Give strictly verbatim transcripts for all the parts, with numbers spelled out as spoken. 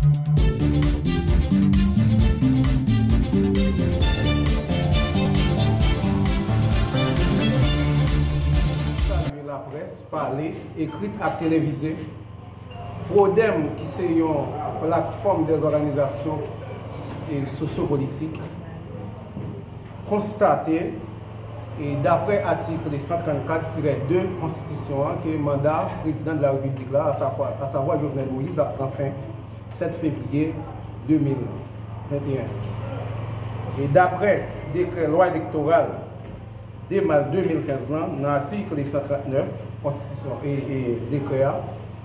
Salye laprès, pale, ekrit ak televize. Pwodèm, ki se yon platfòm dèzòganizasyon e sosyopolitik, konstate, e daprè atik san trannkat tirè de konstitisyon an, ke manda prezidan de la repiblik la, asavwa, asavwa Jovenel Moïse, ap pran fen sèt fevriye de mil venteyen. E daprè dekrè lwa elektoral de mas de mil kenz lan, nan atik san trannèf konstitisyon e, e dekrè a,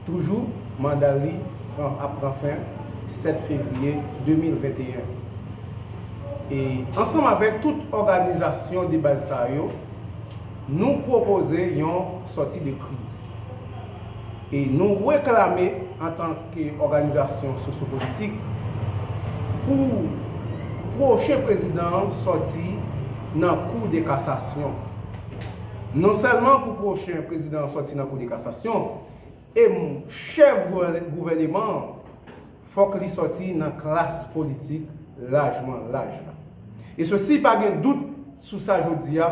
toujou manda li pran, ap pran fen sèt fevriye de mil venteyen. E ansanm avèk tout òganizasyon de baz sa yo, nou pwopoze yon sòti de kriz. E nou reklame antanke òganizasyon sosyopolitik pou pwochen prezidan an sòti nan kou de kasasyon. Non sèlman pou pwochen prezidan an sòti nan kou de kasasyon, e m-, chèf gouvè-, gouvèneman an, fòk li sòti nan klas politik lajman laj la. E sesi pa gen dout sou sa jodi a,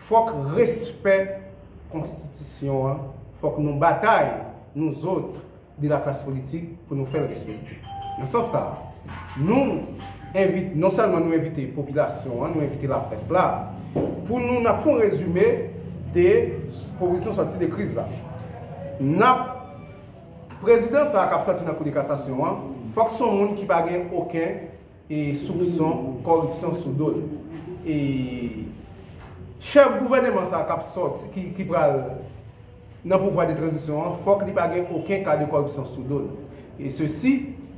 fòk respè konstitisyon an, fòk nou batay, nou zòt, de la klas politik, pou nou fè l respekte. Nan sans sa a, nou envit-, non sèlman nou envite popilasyon an, nou envite laprès la, pou nou, n ap fè yon rezime de pwopozisyon sòti de kriz la. N ap, prezidan sa a k ap sòti nan kou de kasasyon an, fòk se yon moun ki pa gen okenn e soupson kòripsyon sou do l. E chèf gouvèneman sa a k ap sòti, ki, ki pral nan pouvwa de tranzisyon an, fòk li pa gen okenn ka de kòripsyon sou do l. E sesi,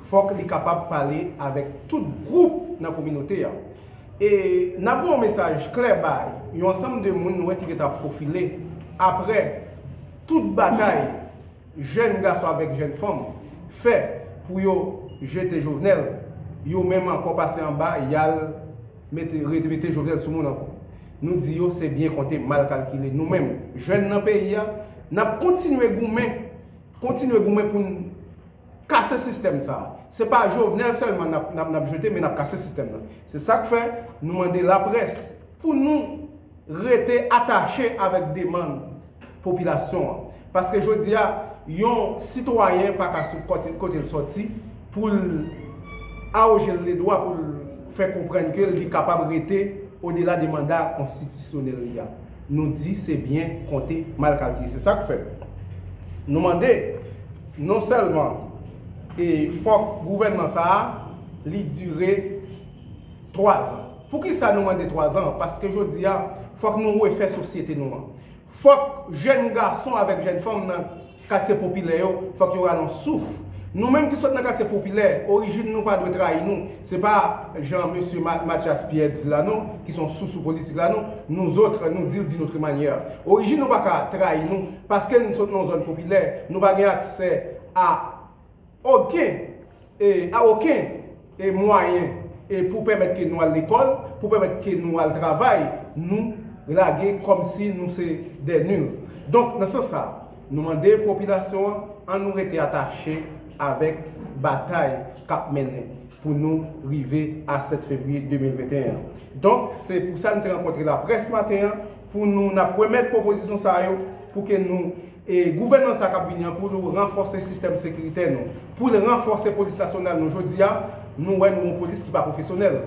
fòk li kapab pale avèk tout gwoup nan kominote a. E n ap voye yon mesaj klè bay yon ansanm de moun nou wè ki gentan ap fofile aprè tout batay jèn gason avèk jèn fanm fè pou yo jete Jovenel, yo menm ankò pase anba, y al mete, re-, mete Jovenel sou moun ankò. Nou di yo se byen konte, mal kalkile. Nou menm, jèn nan peyi a, n ap kontinye goumen, kontinye goumen pou n kase sistèm sa a. Se pa Jovenel sèlman n ap, n ap, n ap jete, men n ap kase sistèm nan. Se sa k fè nou mande laprès pou nou rete atache avèk demann popilasyon an. Paske jodi a, yon sitwayen pa ka sot kote, kote l sòti pou l awoje l ledwa, pou l fè konprann ke li kapab rete odela de manda konstitisyonèl li a. Nou di se byen konte, mal kalkile. Se sa k fè nou mande, non sèlman, e fòk gouvènman sa a, li dire twa zan. Poukisa nou mande twa zan? Paske jodi a, fòk nou refè sosyete nou an. Fòk jèn gason avèk jèn fanm nan katye popilè yo, fòk yo rale yon souf. Nou menm ki sot nan katye popilè, orijin nou pa dwe trayi nou. Se pa jan mesye Ma-, Mathias Pierre di la non, ki se yon sousou politik la non. Nou zòt, nou di l d'une autre manière. Orijin nou pa ka trayi nou, paske nou sot nan yon zòn popilè, nou pa gen aksè a okenn, e, a okenn, e, mwayen, e, pou pèmèt ke nou al lekòl, pou pèmèt ke nou al travay, nou lage kòmsi nou se dè nil. Donk, nan sans sa, nou mande popilasyon an, ann nou rete atache avèk batay k ap mennen pou nou rive a sèt fevriye de mil venteyen an. Donk, se pou sa n te rankontre laprès maten an, pou nou, n ap remèt pwopozisyon sa yo, pou ke nou, e gouvènman sa k ap vini an, pou l ranfòse sistèm sekiritè nou, pou l ranfòse polis nasyonal nou. Jodi a, nou wè nou yon polis ki pa pwofesyonèl.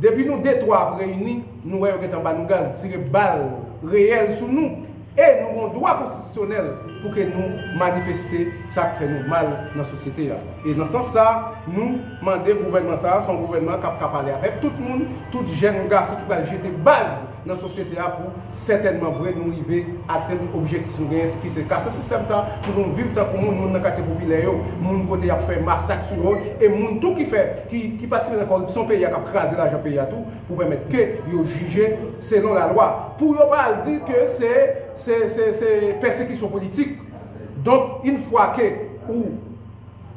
Depi nou de twa ap reyini, nou wè yo gentan ba nou gaz, tire bal reyèl sou nou. E nou gon dwa konstitisyonèl pou ke nou manifeste sa k fè nou mal nan sosyete a. E nan sans sa, nou mande gouvènman sa a, se yon gouvènman k ap ka pale avèk tout moun, tout jèn gason ki pral jete baz nan sosyete a pou sètènman vre nou rive atenn objektif nou genyen, ki se kase sistèm sa, pou nou viv tankou moun, moun nan katye popilè yo, moun kote y ap fè masak sou yo, e moun tou ki fè, ki, ki patisipe nan kòripsyon peyi a, k ap kraze lajan peyi a tou, pou pèmèt ke yo jije selon lalwa. Pou yo pa al di ke se, se, se, se pèsekisyon politik. Donk, yon fwa ke ou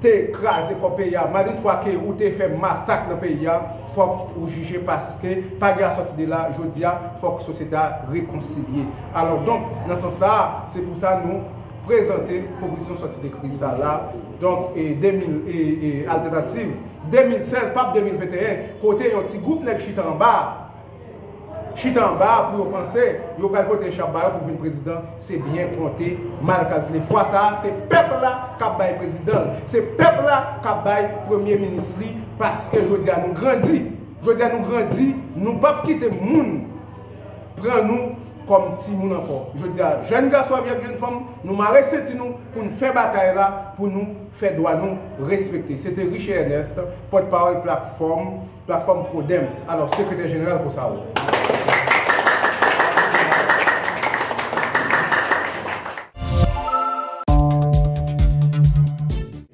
te kraze kò peyi a, malgre fwa ke ou te fè masak nan peyi a, fòk ou jije paske pa gen asòti de la, jodi a, fòk sosyete a rekonsilye. Alò, donk, nan sans sa a, se pou sa nou prezante pwopozisyon sòti de kriz sa la, donk, e, de mil, e, e, altènativ de mil sèz, p ap de mil venteyen, kote yon ti gwoup nèg chita anba, chita anba pou yo panse yo pral pote chap ba yo pou vin prezidan, se byen konte, mal kalkile. Fwa sa a, se pèp la k ap bay prezidan l, se pèp la k ap bay premye minis li, paske jodi a nou grandi. Jodi a nou grandi, nou p ap kite moun pran nou kòm timoun ankò. Jodi a, jèn gason avèk jèn fanm, nou mare senti nou pou n fè batay la, pou nou fè dwa nou respekte. Se te Riche Ernest, pòtpawòl platfòm, platfòm Pwodèm, alò sekretè jeneral COSAWO.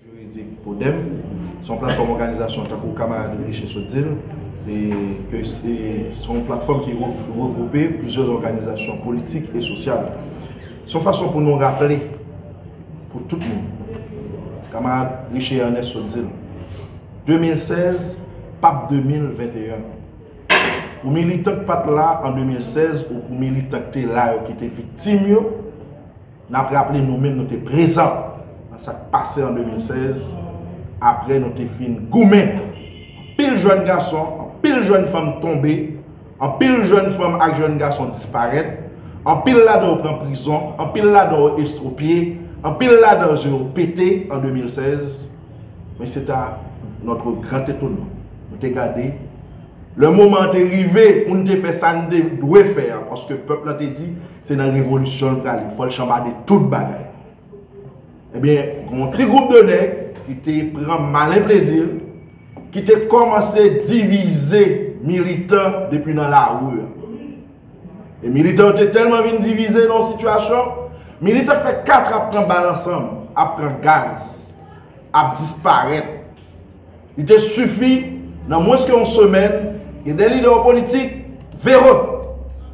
Jiridik Pwodèm, se yon platfòm òganizasyon, tankou kamarad Riche sot di l, e ke se, se yon platfòm ki re-, regwoupe plizyè òganizasyon politik e sosyal. Se yon fason pou nou raple pou tout moun. Kamarad Riche Ernest sot di l, de mil sèz p ap de mil venteyen. Pou militan k pa t la an de mil sèz ou pou militan k te la yo ki te viktim yo, n ap raple nou menm nou te prezan nan sa k pase an de mil sèz, apre nou te fin goumen. Anpil jèn gason, anpil jèn fanm tonbe, anpil jèn fanm ak jèn gason disparèt, anpil ladan yo pran prizon, anpil ladan yo estwopye, anpil ladan yo pete an de mil sèz. Men se ta notre grand étonnement. Nou te gade, lè moman an te rive pou n te fè sa n te dwe fè a, paske pèp lan te di se nan revolisyon l prale, fò l chanbade tout bagay. Ebyen, gen yon ti gwoup de nèg ki te pran malen plezi, ki te kòmanse divize militan depi nan lari a. E militan yo te tèlman vin divize nan yon sitiyasyon, militan k fè kat ap pran bal ansanm, ap pran gaz, ap disparèt. Li te sifi, nan mwens ke yon semèn, gen de lidè politik vero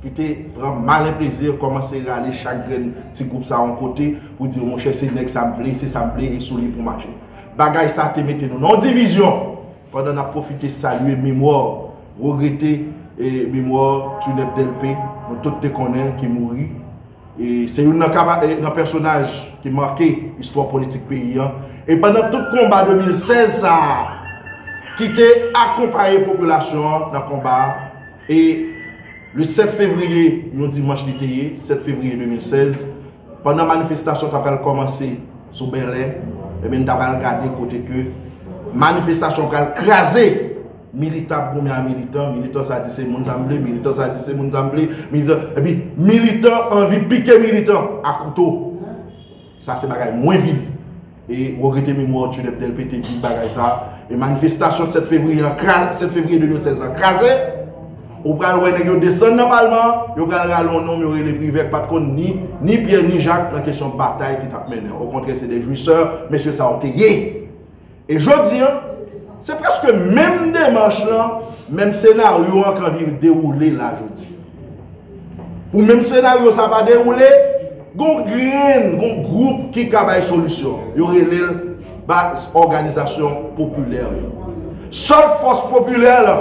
ki te pran malen plezi, kòmanse rale chak grenn ti gwoup sa yon kote pou di, monchè, se nèg sa m vle, se sa m vle, e sou li pou mache. Bagay sa te mete nou nan yon divizyon, pandan n ap pwofite salye memwa, regrete, e, memwa Trineb Delpe, nou tout te konnen ki mouri. E se youn nan kama-, e, nan pèsonaj ki make istwa politik peyi an. E pandan tout konba de mil sèz sa a, ki te akonpaye popilasyon an nan konba a, e le sèt fevriye, yon dimanch li te ye, sèt fevriye de mil sèz, pandan manifestasyon ta pral kòmanse sou Bèlè, ebyen, n ta pral gade kote ke manifestasyon pral kraze. Militan ap goumen a militan, militan sa di se moun sa m vle, militan sa di se moun sa m vle, militan, epi militan anvi pike militan a kouto. Sa se bagay mwen viv. E regrete memwa Trineb Delpe te viv bagay sa. E manifestasyon sèt fevriye an kra-, sèt fevriye de mil sèz lan kraze. Ou pral wè nèg yo desann nan palman an, yo pral rale yon nonm yo rele Privè k pa t konn ni, ni Pyè ni Jak nan kesyon batay ki t ap mennen. Okontrè, se de jwisè mesye sa yo te ye. E jodi a, se prèske menm demach lan, menm senaryo an k anvi dewoule la jodi. Pou menm senaryo sa pa dewoule, gon grenn, gon gwoup ki ka bay solisyon. Yo rele l baz òganizasyon popilè yo. Sèl fòs popilè la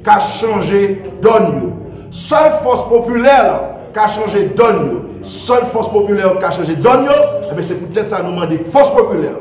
ka chanje dòn yo. Sèl fòs popilè la ka chanje dòn yo. Sèl fòs popilè yo ka chanje dòn yo. Ebyen, se poutèt sa nou mande fòs popilè.